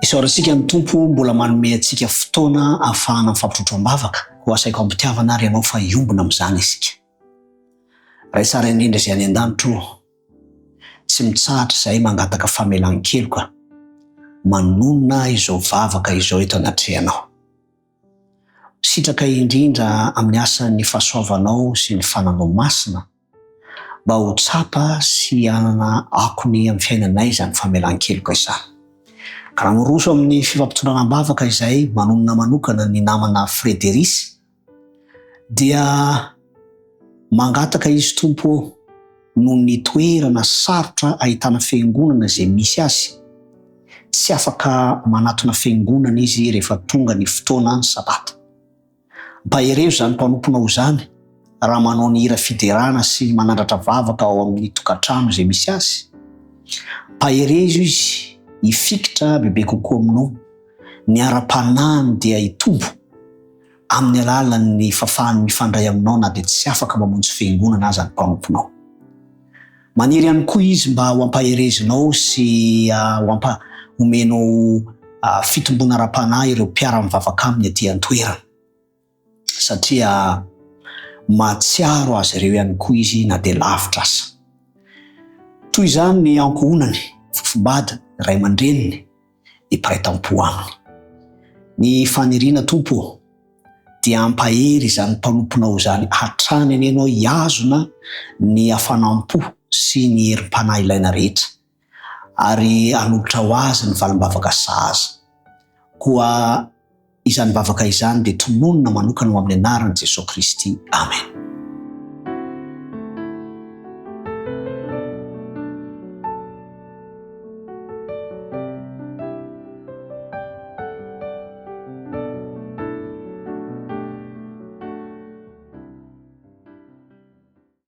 Isaorantsika ny Tompo mbola manome antsika fotoana ahafahana mifampitrotro am-bavaka, koa asaiko am-pitiavana ary ianao fa hiombona amin'izany isika. Ray tsara indrindra izay any an-danitra ô, tsy mitsahatra izahay mangataka famelan-keloka, manonona izao vavaka izao eto anatrehanao. Sitraka indrindra amin'ny asan'ny fahasoavanao sy ny fananao masina mba ho tsapa sy hanana akony amin'ny fiainanay izany famelan-keloka izany. Ka raha miroso amin'ny fifampitondrana am-bavaka izahay manonona manokana ny namana Frederis dia mangataka izy Tompo ô noho ny toerana sarotra ahitana fiangonana izay misy azy, tsy afaka manatona fiangonana izy rehefa tonga ny fotoana ny sabata. Ampaherezo izany mpanomponao izany raha manao ny hira fiderana sy manandratra vavaka ao amin'ny tokantrano izay misy azy. Ampaherezo izy hifikitra bebe kokoa aminao, ny ara-panahiny dia hitombo amin'ny alalan'ny fahafahany mifandray aminao na dia tsy afaka mamonjy fiangonana aza ny mpanomponao. Maniry ihany koa izy mba ho ampaherezinao sy ho ampa omenao fitomboana ara-panahy ireo mpiara-mivavaka aminy aty an-toerana, satria mahatsiaro azy ireo ihany koa izy na dia lavitra aza. Toy izany ny ankohonany, fofombadiny, ray aman-dreniny, ny mpiray tampo aminy. Ny faniriana Tompo ô, dia hampahery izany mpanomponao izany hatrany anie Ianao hihazona ny hafanam-po sy ny herim-panahy ilaina rehetra, ary hanolotra ho azy ny valim-bavaka sahaza. Koa izany vavaka izany dia tononina manokana ho amin'ny anaran'i Jesoa Kristy. Amen.